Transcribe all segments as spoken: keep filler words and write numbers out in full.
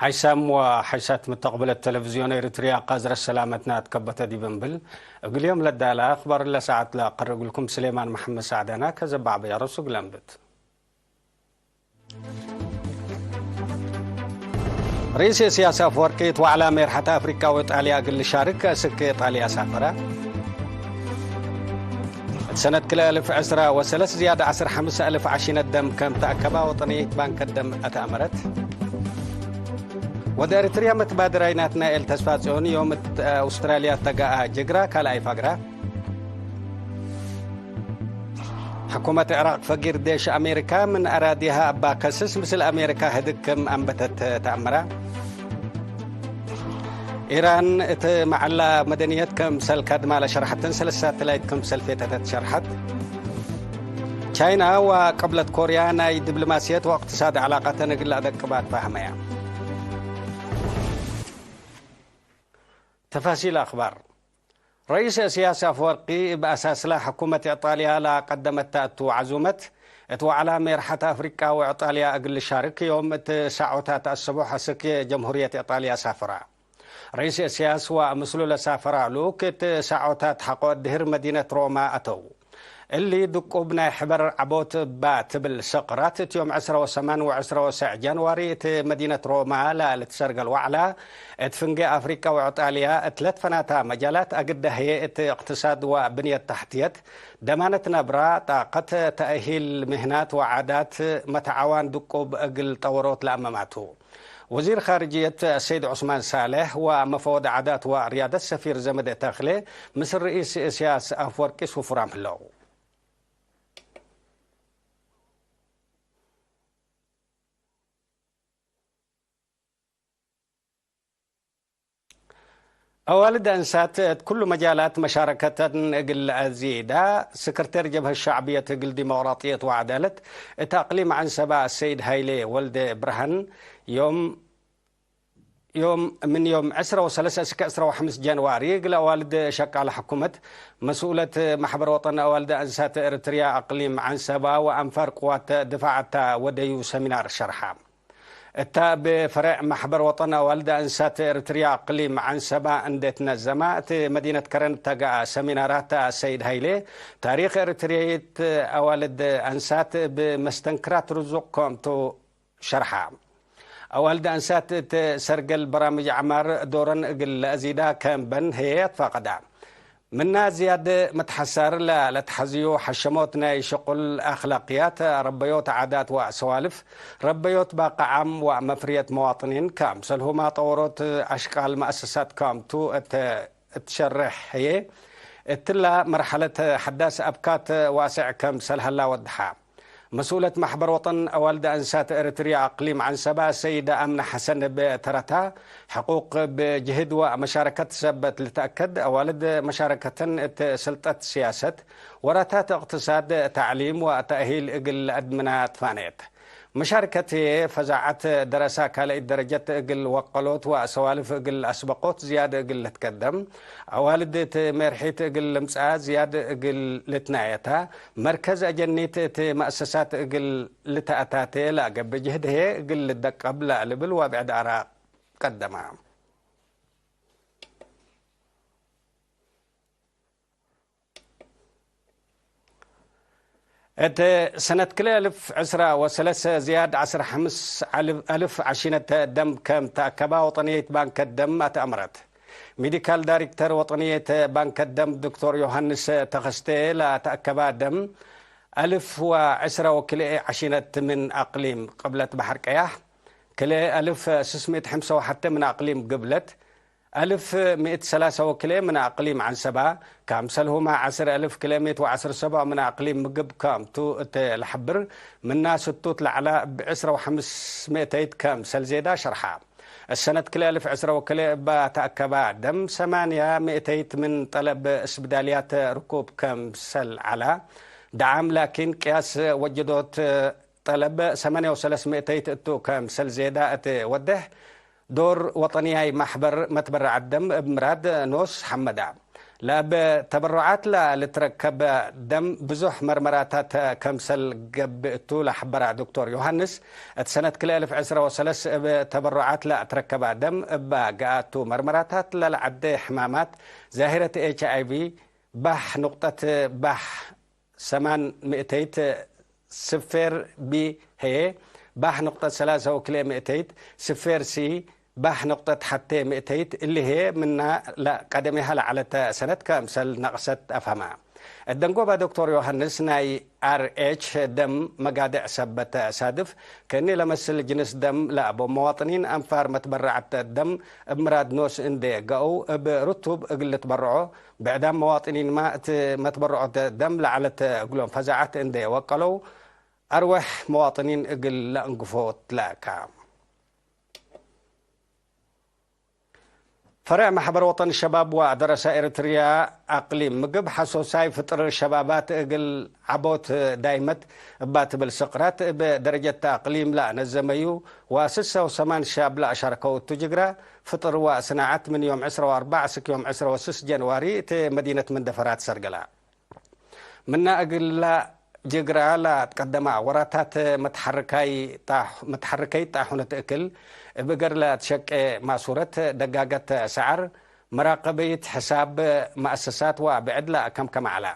ሓይሳም ወሓይሳት መተቅብለት ተለቪዝዮን ኤሪትርያ፣ ቃዝረት ሰላመትና ትከበተ ዲብ እንብል፣ እግል ዮም ለዳለ አክባር ለሰዓት ለአቀርብ እግልኩም ስሌማን መሐመድ ሳዕዳና። ከዘባዕ በያሮስ እግል አንብት። ርኢስ እስያስ አፍወርቂ እት ወዕላ ሜርሐት አፍሪቃ ወኢጣልያ እግል ልሻርክ አስክ ኢጣልያ ሳፈረ። እት ሰነት ክልኤ አልፍ ዕስራ ወሰለስ ዝያድ ዐስር ሐምስ አልፍ ዐሺነት ደም ከም ተአከባ ወጠንየት ባንክ ደም አትአመረት። ወደ ኤሪትርያ መትባድራይ ናትናኤል ተስፋጽዮን ዮም እት አውስትራልያ ተገአ ጅግራ ካልኣይ ፋግራ። ሕኩመት ዕራቅ ፈጊር ዴሽ አሜሪካ ምን አራዲሃ እባ ከስስ ምስል አሜሪካ ህድግ ክም አንበተት ተአምራ። ኢራን እት መዐላ መደንየት ክምሰል ካድማ ለሸርሐትን ሰለስ ሳተላይት ክምሰል ፌተተት ሸርሐት። ቻይና ወቅብለት ኮርያ ናይ ዲብሎማስየት ወእቅትሳድ ዐላቀተን እግል ለአደቅባ ትፋህመያ። ተፋሲል አክባር። ረኢስ እስያስ አፍወርቂ እብ አሳስላ ሕኩመት ኢጣልያ ለቀደመታ እቱ ዐዙመት፣ እት ወዕላ ሜርሐት አፍሪቃ ወኢጣልያ እግል ልሻርክ ዮም እት ሳዖታት አሰቡሕ አስክ ጀምሁርየት ኢጣልያ ሳፍራ። ረኢስ እስያስ ወምስሉ ለሳፈራ ልኡክ እት ሳዖታት ሐቆ ድህር መዲነት ሮማ አተው። እሊ ድቁብ ናይ ሕበር ዐቦት እባ ትብል ሰቅራት፣ እት ዮም ዕስረ ወሰማን ወዕስረ ወሰዕ ጃንዋሪ እት መዲነት ሮማ ለልትሰርገል ወዕላ፣ እት ፍንጌ አፍሪቃ ወዕጣልያ እት ለትፈናታ መጃላት አግደ ህዬ፣ እት እቅትሳድ ወብንየት ተሕትየት፣ ደማነት ነብራ፣ ጣቀት፣ ተእሂል ምህናት ወዓዳት፣ መተዓዋን ድቁብ እግል ጠወሮት ለአመማቱ። ወዚር ካርጅየት ሰይድ ዑስማን ሳልሕ ወመፈወድ ዓዳት ወርያደት ሰፊር ዘመደ ተክሌ ምስል ርኢስ እስያስ አፍወርቂ ሱፍራም ህለው። አዋልድ አንሳት እት ኩሉ መጃላት መሻረከተን እግል ለአዚዳ፣ ስክርቴር ጀብሀት ሸዕብየት እግል ዲሞቅራጥየት ወዐዳለት እት አቅሊም ዐንሰባ አሰይድ ሀይሌ ወልደ ብርሃን ዮም፣ ዮም፣ ምን ዮም ዕስረ ወሰለስ እስከ ዕስረ ወሐምስ ጃንዋሪ እግል አዋልድ ሸቃለ ሕኩመት መስኡለት መሕበር ወጠን አዋልድ አንሳት ኤረትርያ አቅሊም ዐንሰባ ወአንፋር ቅዋት ድፋዕ እተ ወደዩ ሰሚናር ሸርሐ። እታ እብ ፈሬዕ መሕበር ወጠን አዋልድ አንሳት ኤረትርያ አቅሊም ዐንሰባ እንዴ ትነዘማ፣ እት መዲነት ከረን እተ ገአ ሰሚናራት ሰይድ ሀይሌ፣ ታሪክ ኤረትርየት አዋልድ አንሳት እብ መስተንክራት ርዙቅ ከምቱ ሸርሐ። አዋልድ አንሳት እት ሰርገል በራምጅ ዐማር ዶረን እግል ለአዚዳ ከም በን ህዬ አትፋቀዳ። ምና ዝያድ መትሐሳር ለ-፣ ለትሐዝዩ ሐሸሞት ናይ ሽቁል አክላቅያት፣ ረበዮት ዓዳት ወሰዋልፍ፣ ረበዮት ባቅዕ ዓም ወመፍርየት መዋጥኒን፣ ከምሰልሁማ ጠወሮት አሽቃል መአሰሳት ከምቱ እት-፣ እትሸርሕ ህዬ፣ እትላ መርሐለት ሐዳስ አብካት ዋስዕ ከምሰል ሀላ ወድሐ። መስኡለት መሕበር ወጠን አዋልድ አንሳት ኤረትርያ አቅሊም ዐንሰባ ሰይደ አምነ ሐሰን እብ ተረታ፣ ሕቁቅ እብ ጅህድ ወመሻረከት ሰበት ልትአከድ፣ አዋልድ መሻረከተን እት ስልጠት፣ ስያሰት፣ ወራታት እቅትሳድ፣ ተዕሊም ወተእሂል እግል ለአድምና ትፋነየት። መሻረከት ህዬ ፈዛዐት ደረሳ ካልአይት ደረጀት እግል ወቀሎት ወሰዋልፍ እግል አስበቆት ዝያድ እግል ልትቀደም፣ አዋልድ እት ሜርሒት እግል ልምጽአ ዝያድ እግል ልትናየታ፣ መርከዝ አጀኒት እት መአሰሳት እግል ልተአታቴ ለአገብእ ጅህድ ህዬ እግል ልደቀብ ለልብል ወብዕድ አራእ ቀደማ። እት ሰነት ክልኤ አልፍ ዕስራ ወሰለሰ ዝያድ ዐስር ሐምስ አልፍ ዐሺነት ደም ከም ተአከባ ወጠንየት ባንከ ደም አትአምረት። ሜዲካል ዳይሬክተር ወጠንየት ባንከ ደም ዶክተር ዮሐንስ ተኸስተ ለተአከባ ደም አልፍ ወዕስረ ወክልኤ ዐሺነት ምን አቅሊም ቅብለት በሐር ቀያሕ፣ ክልኤ አልፍ ስስ ምእት ሐምሰ ወሐተ ምን አቅሊም ግብለት፣ አልፍ ምእት ሰላሰ ወክልኤ ምን አቅሊም ዐንሰባ፣ ከምሰልሁመ ዐስር አልፍ ክልኤ ምእት ወዐስር ሰብዕ ምን አቅሊም ምግብ ከምቱ እት ለሐብር፣ ምና ስቱት ለዐላ እብ ዕስረ ወሐምስ ምእተይት ከምሰል ዜዳ ሸርሐ። እሰነት ክልኤ አልፍ ዕስረ ወክልኤ እባ ተአከባ ደም ሰማንያ ምእተይት ምን ጠለብ እስብዳልያት ርኩብ ከምሰል ዐላ፣ ደዓም ላኪን ቅያስ ወጅዶት ጠለብ ሰማንያ ወሰለስ ምእተይት እቱ ከምሰል ዜዳ እት ወዴሕ፣ ዶር ወጠንያይ ማሕበር መትበረዐት ደም እብ ምራድ ኖስ ሐመዳ። ለእብ ተበሮዓት ለልትረከበ ደም ብዙሕ መርመራታት ከምሰል ገብእ እቱ ለሐበረ ዶክቶር ዮሃንስ፣ እት ሰነት ክልኤ እልፍ ዕስረ ወሰለስ እብ ተበሮዓት ለአትረከበ ደም እበ ገአቱ መርመራታት ለለዐዴ ሕማማት ዛሂረት ኤች አይ ቪ ባሕ ንቁጠት ባሕ ሰማን ምእተይት ስፌር ቢ ህዬ ባሕ ንቁጠት ሰላሳ ወክልኤ ምእተይት፣ ስፌር ሲ ባሕ ንቁጠት ሐቴ ምእተይት እሊ ህዬ ምና ለቀደሜሃ ለዐለት ሰነት ከምሰል ነቅሰት አፍሀመ። እት ደንጎባ ዶክቶር ዮሃንስ ናይ አር ኤች ደም መጋድዕ ሰበት ሳድፍ፣ ከእኒ ለመስል ጅንስ ደም ለአቦም መዋጥኒን አንፋር መትበረዐት ደም እብ ምራድ ኖስ እንዴ ገአው እብ ርቱብ እግል ልትበረዖ፣ ብዕዳም መዋጥኒንማ እት መትበረዖት ደም ለዐለት እግሎም ፈዛዐት እንዴ ወቀለው፣ አርወሕ መዋጥኒን እግል ለአንግፎ ትለአካ። ፈርዕ መሕበር ወጠን ሸባብ ወደረሰ ኤሪትርያ አቅሊም ምግብ ሐሶሳይ ፍጥር ሸባባት እግል ዐቦት ዳይመት እባ ትብል ስቅራት እብ ደረጀት አቅሊም ለአነዘመዩ ወስሰ ወሰማን ሻብ ለአሻርከው እቱ ጅግራ ፍጥር ወስናዐት ምን ዮም ዕስረ ወአርበዕ እስክ ዮም ዕስረ ወስስ ጀንዋሪ እት መዲነት መንደፈራ ትሰርገላ። ምነ እግላ ጅግራ ለአትቀደመ ወራታት መትሐርከይ ጣሕ-፣ መትሐርከይት ጣሑነት እክል፣ እብ እገር ለትሸቄ ማሱረት፣ ደጋገት ሰዐር፣ መራቀበይት ሕሳብ መአሰሳት ወብዕድ ለአከምከመ ዐለ።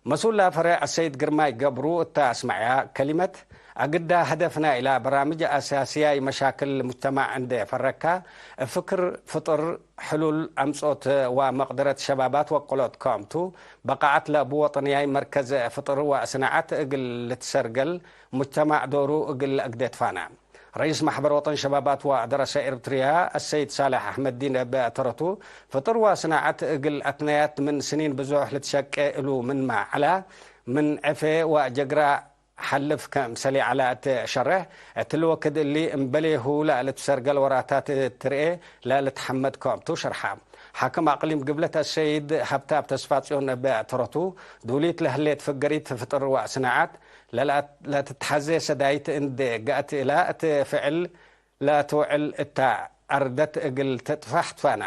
መስኡል ለፈሬዕ አሰይድ ግርማይ ገብሩ እተ አስመዐያ ከሊመት፣ አግዳ ሀደፍ ናይላ በራምጅ አሳስያይ መሻክል ሙጅተማዕ እንዴ ፈረካ፣ እብ ፍክር ፍጥር ሕሉል አምጾት ወመቅደረት ሸባባት ወቀሎት ክምቱ፣ በቃዐት ለቡ ወጠንያይ መርከዝ ፍጥር ወስናዐት እግል ልትሰርገል፣ ሙጅተማዕ ዶሩ እግል ለአግዴ ትፋነ። ረኢስ ማሕበር ወጠን ሸባባት ወደረሰ ኤርትርያ አሰይድ ሳልሕ አሕመድዲን እብ ተረቱ፣ ፍጥር ወስናዐት እግል አትነያት ምን ስኒን ብዙሕ ልትሸቄ እሉ ምንመ ዐለ፣ ምን ዕፌ ወጀግራ ሐልፍ ከምሰሌ ዐለ እት ሸሬሕ፣ እትሊ ወክድ እሊ እምበሌሁ ለልትሰርገል ወራታት ትርኤ ለልትሐመድ ክምቱ ሸርሐ። ሓክም አቅሊም ግብለት አሰይድ ሀብተአብ ተስፋጽዮን እብ ተረቱ፣ ዱሊት ለህሌት ፍገሪት ፍጥር ወስናዐት ለልአት-፣ ለትትሐዜ ሰዳይት እንዴ ገአት እላ እት ፍዕል ለትውዕል እተ አርደት እግል ትጥፋሕ ትፋና።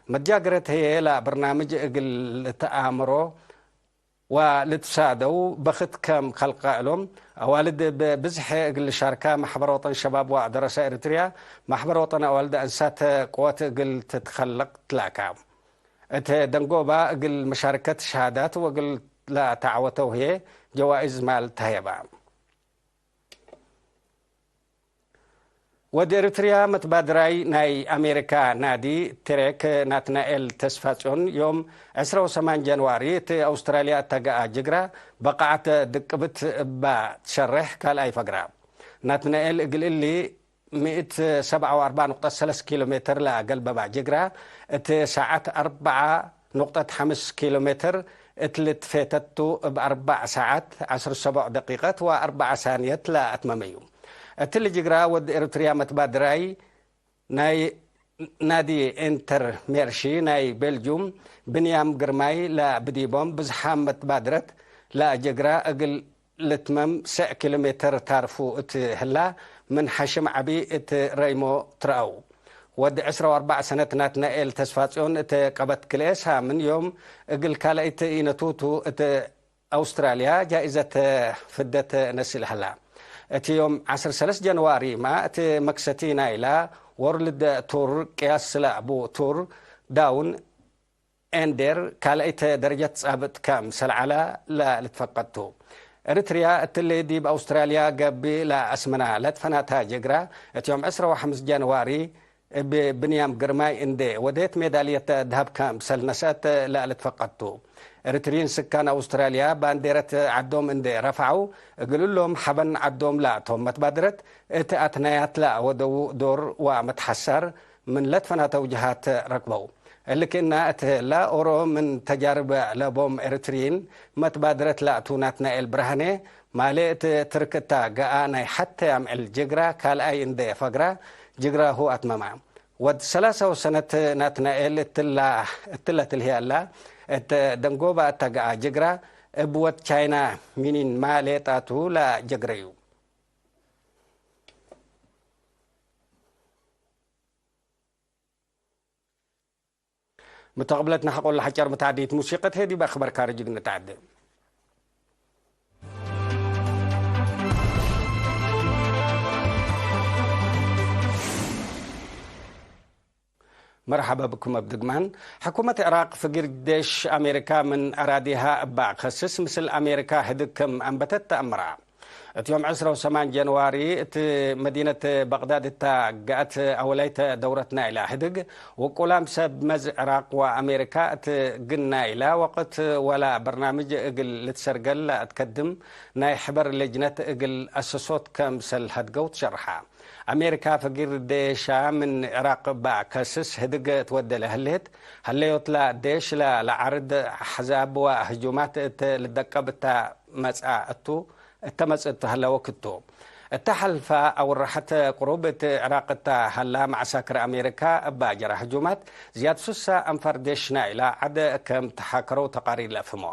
መትጃግረት ህዬ ለበርናምጅ እግል ልትአምሮ ወልትሳደው በክት ከም ከልቀ እሎም፣ አዋልድ እብ ብዝሕ እግል ልሻርካ፣ ማሕበር ወጠን ሸባብ ወደረሰ ኤሪትርያ፣ ማሕበር ወጠን አዋልድ አንሳት ቅወት እግል ትትከለቅ ትላካ። እት ደንጎባ እግል መሻርከት ሸሃዳት ወእግል ለተዐወተው ህዬ ጀዋኢዝ ማል ተህየባ። ወድ ኤሪትርያ መትባድራይ ናይ አሜሪካ ናዲ ቴሬክ ናትናኤል ተስፋጽዮን ዮም ዕስራ ወሰማን ጀንዋሪ እት አውስትራልያ እተ ገአ ጅግራ በቃዐት ድቅብት እባ ትሸሬሕ ካልኣይ ፈግራ። ናትናኤል እግል እሊ ምእት ሰብዓ ወአርበዕ ንቁጠት ሰለስ ኪሎ ሜትር ለአገልበባ ጅግራ እት ሰዓት አርበዓ ንቁጠት ሐምስ ኪሎ ሜትር እት ልትፌተቱ እብ አርበዕ ሰዓት ዐስር ሰቦዕ ደቂቀት ወአርበዓ ሳንየት ለአትመመዩ። እትሊ ጅግራ ወድ ኤሪትርያ መትባድራይ ናይ ናዲ ኢንተር ሜርሺ ናይ ቤልጁም ብንያም ግርማይ ለብዲቦም ብዝሓም መትባድረት ለአጀግራ እግል ልትመም ሰዕ ኪሎ ሜትር ታርፉ እት ህላ፣ ምን ሐሽም ዐቢ እት ረይሞ ትረአው። ወድ ዕስራ ወአርበዕ ሰነት ናትናኤል ተስፋጽዮን እት ቀበት ክልኤ ሳምን ዮም እግል ካልአይት ኢነቱቱ እት አውስትራልያ ጃኢዘት ፍደት ነስል ሀላ። እት ዮም ዐስር ሰለስ ጀንዋሪማ እት መክሰቲ ናይላ ወርልድ ቱር ቅያስ ለአቡ ቱር ዳውን ኤንዴር ካልአይት ደረጀት ጻብጥ ከምሰል ዐላ ለልትፈቀድ ቱ። ኤሪትርያ እትሊ ዲብ አውስትራልያ ገብእ ለአስመና ለትፈናታ ጅግራ እት ዮም ዕስራ ወሐምስ ጀንዋሪ እብ ብንያም ግርማይ እንዴ ወዴት ሜዳልየት ደሀብ ከምሰል ነስአት ለልትፈቀድ ቱ። ኤሪትርዪን ስካን አውስትራልያ ባንዴረት ዐዶም እንዴ ረፍዐው፣ እግል እሎም ሐበን ዐዶም ለአቶም መትባድረት እት አትናያት ለአወደዉ ዶር ወመትሐሳር ምን ለትፈናተው ጀሃት ረክበው። እሊ ክእና እት ህላ ኦሮ ምን ተጃርብ ለቦም ኤሪትርዪን መትባድረት ለአቱ ናትናኤል ብርሃኔ፣ ማሌ እት ትርክ እታ ገአ ናይ ሐቴ አምዕል ጅግራ ካልአይ እንዴ ፈግራ፣ ጅግራሁ አትመማ። ወድ ሰላሳው ሰነት ናትናኤል እትላ፣ እትለ ትልህያላ እት ደንጎባ እተ ገአ ጅግራ፣ እብ ወድ ቻይና ሚኒን ማሌ ጣቱ ለጀግረዩ። ምተቅብለትነ ሐቆለ ሐጨር መትዐዲት ሙሲቀት ህዬ ዲብ አክበር ካርጅግ ንትዐዴ። መርሐበ ብኩም እብ ድግማን። ሕኩመት ዕራቅ ፍጊር ዴሽ አሜሪካ ምን አራዲሃ እባ ከስስ፣ ምስል አሜሪካ ህድግ ክም አንበተት ተአምራ። እት ዮም ዕስረ ወሰማን ጀንዋሪ እት መዲነት በቅዳድ እታ ገአት አወላይተ ደውረት ናይላ ህድግ፣ ውቁላም ሰብ መዝ ዕራቅ ወአሜሪካ እት ግን ናይላ ወቅት ወላ በርናምጅ እግል ልትሰርገል ለአትከድም ናይ ሕበር ልጅነት እግል አሰሶት ከምሰል ሀድገው ትሸርሐ። አሜሪካ ፍጊር ዴሻ ምን ዕራቅ እባ ከስስ ህድግ ትወዴ ለህሌት፣ ሀለዮትላ ዴሽ ለለዐርድ አሕዛብ ወህጁማት እት ልደቀብ እተ መጽአ እቱ፣ እተ መጽእት ሀለ ወክቱ። እተ ሐልፈ አውራሐት ቅሩብ እት ዕራቅ እተ ሀላ መዐሳክር አሜሪካ እባ ጀራ ህጁማት ዝያድ ሱሳ አንፋር ዴሽ ናይላ ዐድ ከም ተሓከረው ተቃሪር ለአፍህሞ።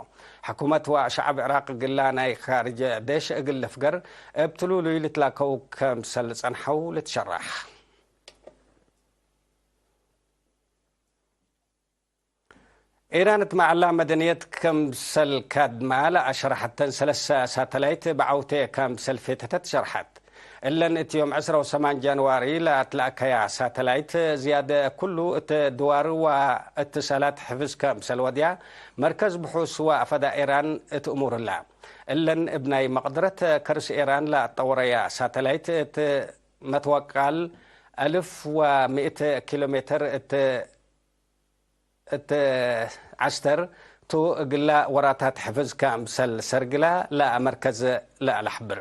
ሕኩመት ወሸዐብ ዕራቅ እግላ ናይ ካርጅ ዴሽ እግል ልፍገር እብ ትሉሉይ ልትላከው ከምሰል ጸንሐው ልትሸራሕ። ኢራን እት መዐላ መደንየት ከምሰል ካድማ ለአሸረሐተን ሰለሰ ሳተላይት በዐውቴ ከምሰል ፌተተት ሸርሐት። እለን እት ዮም ዕስረ ወሰማን ጃንዋሪ ለአትለአከያ ሳተላይት ዝያደ ኩሉ እት ድዋር ወእትሳላት ሕፍዝ ከምሰል ወድያ መርከዝ ብሑስ ወአፈዳ ኢራን እት እሙርላ። እለን እብ ናይ መቅደረት ከርስ ኢራን ለአትጠወረያ ሳተላይት እት መትወቃል አልፍ ወምእት ኪሎ ሜትር እት እት ዐስተር ቱ፣ እግላ ወራታት ሕፍዝ ከምሰል ሰርግላ ለመርከዝ ለአለሐብር።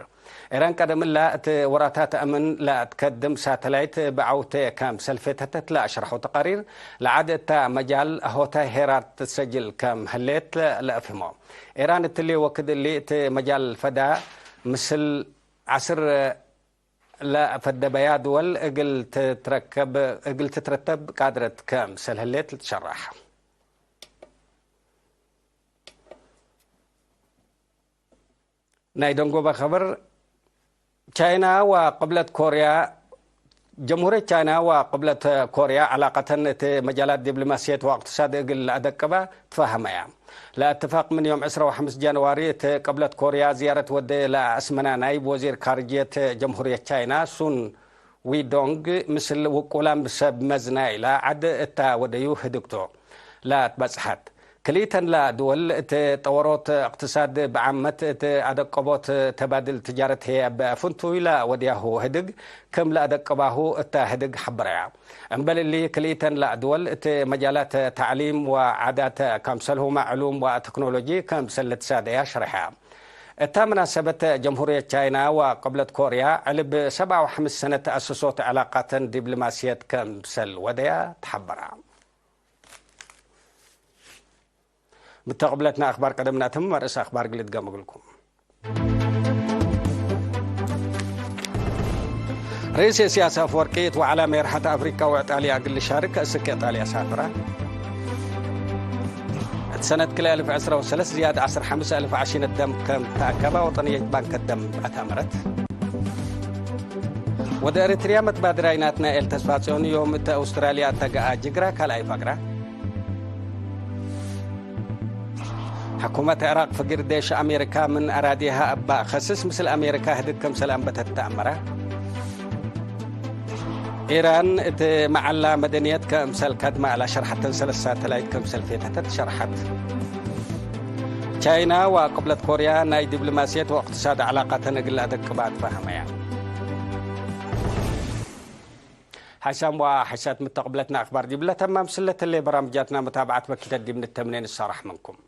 ኢራን ቀደም እላ እት ወራታት አምን ለአትከድም ሳተላይት በዐውቴ ከምሰል ፌተተት ለአሸርሐው ተቃሪር፣ ለዐድ እተ መጃል ሆተ ሄራር ትሰጅል ከም ህሌት ለአፍህሞ። ኢራን እትሊ ወክድ እሊ እት መጃል ፈዳ ምስል ዐስር ለፈደ በያ ድወል እግል ትትረከብ፣ እግል ትትረተብ ቃድረት ከምሰል ህሌት ልትሸራሕ። ናይ ደንጎበ ኸበር፣ ቻይና ወቅብለት ኮርያ፣ ጀምሁርየት ቻይና ወቅብለት ኮርያ ዐላቀተን እት መጃላት ዲብሎማስየት ወእቅትሳድ እግል ለአደቅባ ትፋሀመያ። ለእትፋቅ ምን ዮም ዕስረ ወሐምስ ጃንዋሪ እት ቅብለት ኮርያ ዝያረት ወዴ ለአስመና ናይብ ወዚር ካርጅየት ጀምሁርየት ቻይና ሱን ዊዶንግ ምስል ውቁላም ሰብ መዝ ናይላ ዐድ እታ ወደዩ ህድግቶ ለአትበጽሐት። ክልኢተን ለድወል እት ጠወሮት እቅትሳድ ብዓመት እት አደቀቦት ተባድል ትጃረት ህዬ እብ ፍንቱይ ለወድያሁ ህድግ ክም ለአደቀባሁ እተ ህድግ ሐበረያ። እምበል እሊ ክልኢተን ለድወል እት መጃላት ተዕሊም ወዓዳት ከምሰልሁመ ዕሉም ወቴክኖሎጂ ከምሰል ልትሳደያ ሸርሐያ። እታ መናሰበት ጀምሁርየት ቻይና ወቅብለት ኮርያ ዕልብ ሰብዓ ወሐምስ ሰነት ተአሰሶት ዕላቃተን ዲብሎማስየት ከምሰል ወደያ ተሐበራ። ምተቅብለትና አክባር ቀደምናትም መርእስ አክባር ግልት ገምግልኩም። ርኢስ ኢሳያስ አፈወርቂ እት ወዐላ ሜርሐት አፍሪቃ ወእጣልያ እግል ልሻርክ እስክ እጣልያ ሳፍራ። እት ሰነት ክልኤ አልፍ ዕስረ ወሰለስ ዝያድ ዐስር ሐምስ አልፍ ዐሺነት ደም ከም ተአከባ ወጠንየት ባንክ ደም አታመረት። ወደ ኤሪትርያ መትባድራይ ናትናኤል ተስፋጽዮን ዮም እተ አውስትራልያ አተገአ ጅግራ ካልኣይ ፈግራ። ሕኩመት ዕራቅ ፍግር ዴሽ አሜሪካ ምን አራዲሃ እባ ከስስ ምስል አሜሪካ ህድግ ከምሰል አንበተት ተአመረ። ኢራን እት መዐላ መደንየት ከምሰል ከድመ ለሸርሐተን ሰለስ ሳተላይት ከምሰል ፌተተት ሸርሐት። ቻይና ወቅብለት ኮርያ ናይ ዲብሎማስየት ወእቅትሳድ ዐላቃተን እግል ለአደቅባ ትፋሀመያ። ሓይሳም ወሓይሳት ምተቅብለትና አክባር ዲብለ ተማም ስለተሌ በራምጃትና መታብዓት በኪተት ዲብ ንተምኔ ንሳራሕ ምንኩም።